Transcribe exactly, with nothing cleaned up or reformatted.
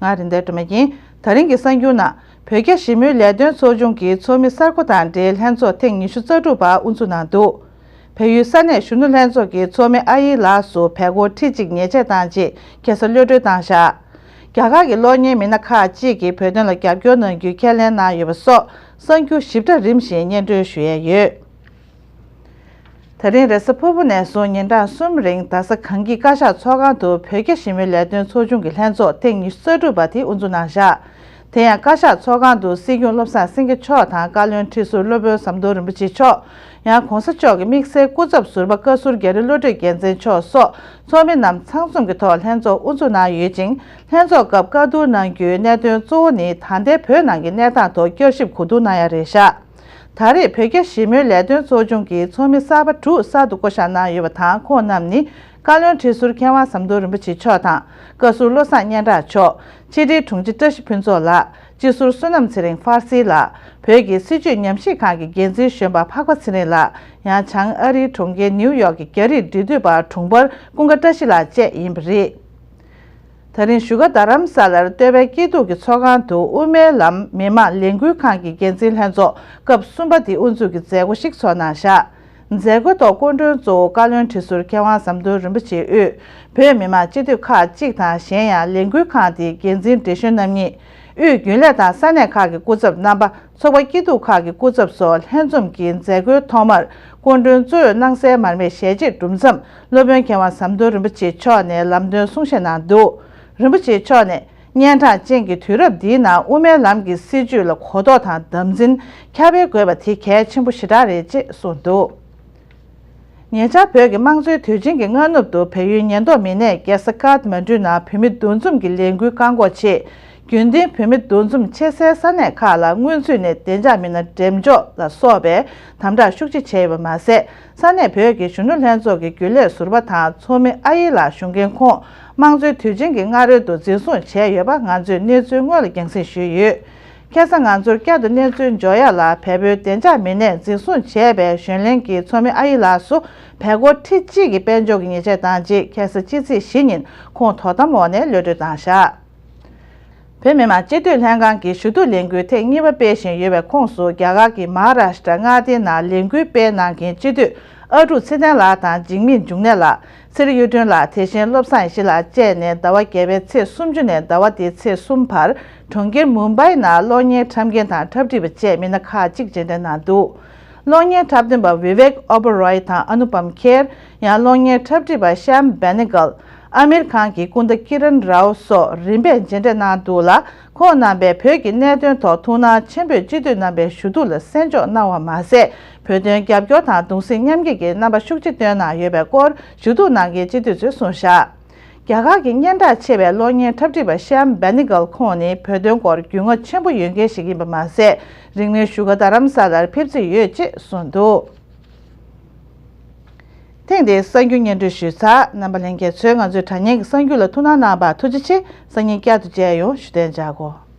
ང་རིན་ལྡན་སྒྲོལ་མ་ཡིན། ད་རིང་གི་གསར་འགྱུར་ནང་། བོད་རྒྱ་ཞི་མོལ་ལས་དོན་ཚོགས་ཆུང་གི་ཚོགས་མི་གསར་འགོད་དང་འབྲེལ་ལྷན་ཚོགས་ཐེངས་ཉི་ཤུ་རྩ་དྲུག་པ་དབུ་འཛུགས་གནང་འདུག་བལ་ཡུལ་ས་གནས་གཞོན་ནུ་ལྷན་ཚོགས་ཀྱི་ཚོགས་མི་ཨ་ཡེ་ལགས་སུ་བལ་སྒོར་ཁྲི་གཅིག་ཉེས་ཆད་བཏང་རྗེས་ཁ་སང་གློད་གྲོལ་བཏང་བཞག་རྒྱ་གར་གྱི་གློག་བརྙན་མི་སྣ་ཁག་ཅིག་གིས་བོད་དོན་ལ་རྒྱབ་སྐྱོར་གནང་རྒྱུའི་ཁས་ལེན་གནང་ཡོད་པ་སོགས་གསར་འགྱུར་ཞིབ་ཕྲ་རིམ་བཞིན་སྙན་སྒྲོན་ཞུ་ཡས་ཡོད། ད་རིང་རེས་གཟའ་ཕུར་བུ་ནས་བཟུང་ཉིན་གྲངས་གསུམ་རིང་རྡ་ས་གངས་སྐྱིད་བཀའ་ཤག་ཚོགས་ཁང་དུ་བོད་རྒྱ་ཞི་མོལ་ལས་དོན་ཚོགས་ཆུང་གི་ལྷན་ཚོགས་ཐེངས་ཉི་ཤུ་རྩ་དྲུག་པ་དེ་དབུ་འཛུགས་གནང་བཞག་དེ་ཡང་བཀའ་ཤག་ཚོགས་ཁང་དུ་སྲིད་སྐྱོང་བློ་བཟང་སེང་གེ་མཆོག་དང་བཀའ་བློན་ཁྲི་ཟུར་སློབ་དཔོན་ཟམ་གདོང་རིན་པོ་ཆེ་མཆོག་ཡང་གོང་ས་མཆོག་གི་དམིགས་བསལ་སྐུ་ཚབ་ཟུར་པ་བཀའ་ཟུར་རྒྱ་རི་བློ་གྲོས་རྒྱལ་མཚན་མཆོག་སོགས་ཚོགས་མི་རྣམས་ཚང་འཛོམས་ཀྱི་ཐོག་ལྷན་ཚོགས་དབུ་འཛུགས་གནང་ཡོད་ཅིང་། ལྷན་ཚོགས་སྐབས་བཀའ་བསྡུར་གནང་རྒྱུའི་གནད་དོན་གཙོ་བོ་ནི་ད་ལྟའི་བོད་ནང་གི་གནས་སྟངས་ཐོག་བསྐྱར་ཞིབ་གོ་བསྡུར་གནང་ཡ་རེད་བཞག་ད་རེས་བོད་རྒྱ་ཞི་མོལ་ལས་དོན་ཚོགས་ཆུང་གི་ཚོགས་མི་གསར་པ་དྲུག་གསར་དུ་བསྐོ་གཞག་གནང་ཡོད་པ་དང་། ཁོང་རྣམས་ནི། བཀའ་བློན་ཁྲི་ཟུར་མཁས་དབང་ཟམ་གདོང་རིན་པོ་ཆེ་མཆོག་དང་། བཀའ་ཟུར་བློ་བཟང་སྙན་གྲགས་མཆོག་ཕྱི་དྲིལ་དྲུང་ཆེ་བཀྲ་ཤིས་ཕུན་ཚོགས་ལགས། སྤྱི་ཟུར་བསོད་ནམས་ཚེ་རིང་ཧྥར་སི་ལགས། བོད་ཀྱི་སྲིད་བྱུས་ཉམས་ཞིབ་ཁང་གི་འགན་འཛིན་གཞོན་པ་འཕགས་པ་ཚེ་རིང་ལགས། ཡང་བྱང་ཨ་རིའི་གྲོང་ཁྱེར་ནིའུ་ཡོག་གི་རྒྱ་རིགས་འབྲེལ་མཐུད་པ་དྲུང་འཕར་ཀུན་དགའ་བཀྲ་ཤིས་ལགས་བཅས་ཡིན་པ་རེད། ད་རིང་བཞུགས་སྒར་རྡ་རམ་ས་ལར་སྟོད་པའི་སྐྱིད་སྡུག་གི་ཚོགས་ཁང་དུ་དབུ་མའི་ལམ་མི་མང་ལས་འགུལ་ཁང་གི་འགན་འཛིན་ལྷན་ཚོགས་སྐབས་གསུམ་པ་དེ་དབུ་འཛུགས་ཀྱི་མཛད་སྒོ་ཞིག་ཚོགས་གནང་བཞག་མཛད་སྒོའི་ཐོག་སྐུ་མགྲོན་གཙོ་བོ་བཀའ་བློན་ཁྲི་ཟུར་མཁས་དབང་ཟམ་གདོང་རིན་པོ་ཆེས་དབུས་བོད་མི་མང་སྤྱི་འཐུས་ཁག་ཅིག་དང་། གཞན་ཡང་ལས་འགུལ་ཁང་དེའི་འགན་འཛིན་བགྲེས་གཞོན་རྣམ་གཉིས། དབུས་རྒྱུན་ལས་དང་ས་གནས་ཁག་གི་སྐུ་ཚབ་རྣམ་པ། ཚོགས་པ་སྐྱིད་སྡུག་ཁག་གི་སྐུ་ཚབ་སོགས་ལྷན་འཛོམས་ཀྱི་མཛད་སྒོའི་ཐོག་མར། སྐུ་མགྲོན་གཙོས་གནང་སའི་མར་མེའི་ཞལ་འབྱེད་གྲུབ་མཚམས། སློབ་དཔོན་མཁས་དབང་ཟམ་གདོང་རིན་པོ་ཆེ་མཆོག་ནས་ལམ་སྟོན་གསུང་བཤད་གནང་འདུག་རིན་པོ་ཆེ་མཆོག་ནས། སྙན་གྲགས་ཅན་གྱི་དུས་རབས་འདིའི་ནང་དབུ་མའི་ལམ་གྱི་སྲིད་བྱུས་ལ་གོ་རྟོགས་དང་དམ་འཛིན། ཁྱབ་སྤེལ་དགོས་པ་དེ་གལ་ཆེན་པོ་ཞེ་དྲག་རེད་ཅེས་གསུངས་འདུག་ཉེ་ཆར་བོད་ཀྱི་དམངས་གཙོའི་དུས་ཆེན་གྱི་སྔ་ནུབ་ཏུ་བལ་ཡུལ་ཉེན་རྟོག་མི་སྣས་རྒྱལ་ས་ཀཱཐ་མན་ཌུ་ནང་བོད་མི་འདུ་འཛོམས་ཀྱི་ལས་འགུལ་བཀག་འགོག་ཆེད། རྒྱུན་ལྡན་བོད་མི་འདུ་འཛོམས་ཆེ་སའི་ས་གནས་ཁག་ལ་སྔོན་ཚུད་ནས་བདེ་འཇགས་མི་སྣ་འགྲེམས་འཇོག་ལ་སོགས་པའི་དམ་དྲག་ཤུགས་ཆེ་བྱས་ཡོད་པ་མ་ཟད། ས་གནས་བོད་ཀྱི་གཞོན་ནུ་ལྷན་ཚོགས་ཀྱི་རྒྱུན་ལས་ཟུར་པ་དང་ཚོགས་མི་ཨ་ཡེ་ལགས་བཞུགས་མཁན་ཁོང་དམངས་གཙོའི་དུས་ཆེན་གྱི་སྔ་རོལ་དུ་འཛིན་བཟུང་བྱས་ཡོད་པ་ང་ཚོས་གནས་ཚུལ་དངོས་ལ་རྒྱང་སྲིང་ཞུས་ཡོད། ཁ་སང་ང་ཚོར་བསྐྱར་དུ་གནས་ཚུལ་འབྱོར་ཡག་ལ། བལ་པོའི་བདེ་འཇགས་མི་སྣས་འཛིན་བཟུང་བྱས་པའི་གཞོན་ལྷན་གྱི་ཚོགས་མི་ཨ་ཡེ་ལགས་སུ་བལ་སྒོར་ཁྲི་གཅིག་གི་དཔལ་འབྱོར་གྱི་ཉེས་ཆད་བཏང་རྗེས། ཁ་སང་ཕྱི་ཚེས་བཞི་ཉིན་ཁོང་དོ་དམ་འོག་ནས་གློད་གྲོལ་བཏང་བཞག་བོད་མི་མང་སྤྱི་འཐུས་ལྷན་ཁང་གིས་ཞུ་གཏུག་ལས་འགུལ་ཐེངས་གཉིས་པ་སྤེལ་བཞིན་ཡོད་པའི་ཁོངས་སུ། རྒྱ་གར་གྱི་མ་ཧཱ་རཱ་ཤི་ཏྲ་མངའ་སྡེའི་ནང་ལས་འགུལ་སྤེལ་གནང་མཁན་སྤྱི་འཐུས་ཨ་ཀྲུག་ཚེ་བརྟན་ལགས་དང་འཇིགས་མེད་འབྱུང་གནས་ལགས། ཚེ་རིང་གཡུ་སྒྲོན་ལགས། དེ་བཞིན་བློ་བཟང་ཡེ་ཤེས་ལགས་བཅས་ནས་ཟླ་བ་བརྒྱད་པའི་ཚེས་སུམ་ཅུ་ནས་ཟླ་བ་འདིའི་ཚེས་གསུམ་བར། གྲོང་ཁྱེར་མུམ་བྷའི་ནང་གློག་བརྙན་འཁྲབ་མཁན་དང་འཁྲབ་ཁྲིད་པ་བཅས་མི་སྣ་ཁག་ཅིག་མཇལ་འཕྲད་གནང་འདུག་གློག་བརྙན་འཁྲབ་སྟོན་པ་ཝི་ཝེག་ཨོ་བྷ་རོའི་དང་ཨ་ནུ་པམ་ཁེར། ཡང་གློག་བརྙན་འཁྲབ་ཁྲིད་པ་ཤམ་བྷེ་ནི་གལ། ཨ་མིར་ཁཱན་གྱི་སྐུ་ཟླ་ཀི་རན་རའོ་སོགས་རིམ་པས་མཇལ་འཕྲད་གནང་འདུག་ལ། ཁོང་རྣམ་པས་བོད་ཀྱི་གནད་དོན་ཐོག་ཐུགས་སྣང་ཆེན་པོས་སྤྱི་འཐུས་རྣམ་པའི་ཞུ་གཏུག་ལ་གསན་འཇོག་གནང་བ་མ་ཟད། བོད་དོན་རྒྱབ་སྐྱོར་དང་གདུང་སེམས་མཉམ་སྐྱེད་ཀྱི་རྣམ་པ་ཤུགས་ཆེ་བཏོན་གནང་ཡོད་པའི་སྐོར་ཞུ་གཏུག་གནང་མཁན་སྤྱི་འཐུས་ཚོས་གསུངས་བཞག་རྒྱ་གར་གྱི་སྙན་གྲགས་ཆེ་བའི་གློག་བརྙན་འཁྲབ་ཁྲིད་པ་ཤམ་བྷེ་ནི་གལ་ཁོང་ནི་བོད་དོན་སྐོར་རྒྱུས་མངའ་ཆེན་པོ་ཡོད་མཁན་ཞིག་ཡིན་པ་མ་ཟད། རིང་མིན་བཞུགས་སྒར་རྡ་རམ་ས་ལར་ཕེབས་རྩིས་ཡོད་ཅེས་གསུངས་འདུག་ཐེངས་འདིའི་གསར་འགྱུར་སྙན་སྒྲོན་ཞུས་ཚར། རྣམ་པ་ལྷན་རྒྱས་ཚོས་ང་ཚོའི་དྲ་བརྙན་གྱི་གསར་འགྱུར་ལ་ཐུགས་སྣང་གནང་བར་ཐུགས་རྗེ་ཆེ། སང་ཉིན་བསྐྱར་དུ་མཇལ་ཡོང་། བཞུགས་གདན་འཇགས་སྒོ།